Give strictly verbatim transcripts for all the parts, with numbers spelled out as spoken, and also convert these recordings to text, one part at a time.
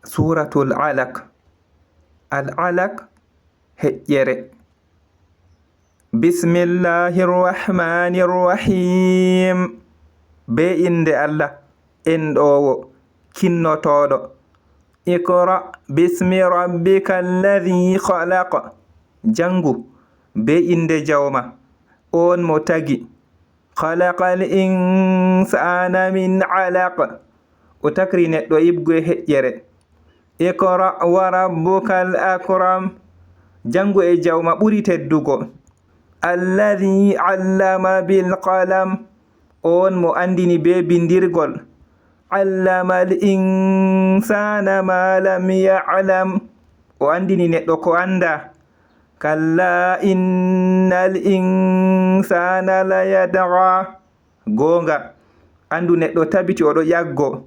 Suuratul Alaq. Al Alaq, heƴƴere. Bismillahir Rahmanir Rahim. Bee innde Allah, enɗoowo, kinnotooɗo. Iqra bismi rabbika alladhi khalaq. Janngu bee innde Jawma, oon mo tagi. Khalaqal insana min alaq. O takri neɗɗo iɓgu e heƴƴere. Iqra wa rabbukal akram. Janngu e Jawma ɓuri teddugo. Alladhi allama bil qalam. Oon mo anndini bee binndirgol. Allamal insana ma lam ya'lam. O anndini neɗɗo ko anndaa. Kalla innal insana layatgha. Goonga, anndu neɗɗo tabiti o ɗo ƴaggo.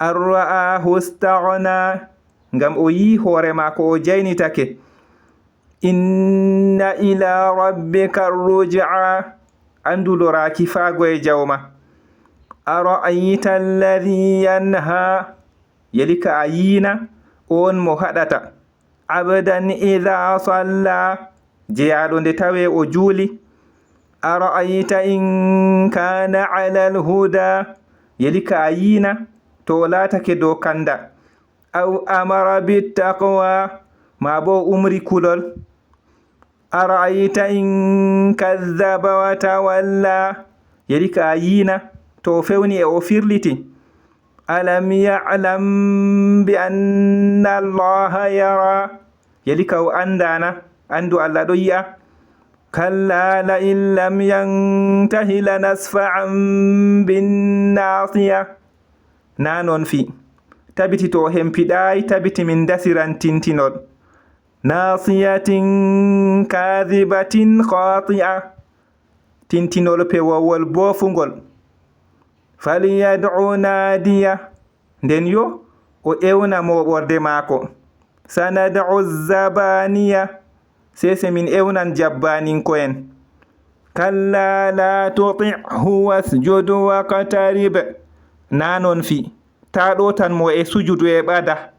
An ra'ahu staghna, ngam o yi'i hoore maako o jaynitake. Inna ila rabbika ruj'a, anndu loraaki faago e Jawma. Ara'ayta alladhi yanha, yelika a yi'ina oon mo haɗata. Abdan idha salla, jeyaaɗo nde tawee o juuli. Ara'ayta in kana alal huda, yelika a yi'ina to o laatake dow kanda. Aw amara bittaqwa, maa bo o umri kulol. Ara'ayta in kadhaba wa tawalla, yelika a yi'ina to o fewni e o firliti. Alam ya'lam bi anna Allaha yara, yelika o anndaana, anndu Allah ɗo yi'a. Kalla la in lam yantahi lanasfa'an bin nasiya. Naa non fii, tabiti to o hempiɗaay, tabiti min dasiran tintinol. Nasiyatin kadhibatin khati'a, tintinol pewowol boofungol. Falyad'u nadiya, nden yo o ewna mooɓorde maako. Sanad'u zabaniya, sese min ewnan jabbaninko'en. Kalla la tuti'hu wasjud waqtarib, naa non fii, taa ɗowtan mo e sujudu e ɓada.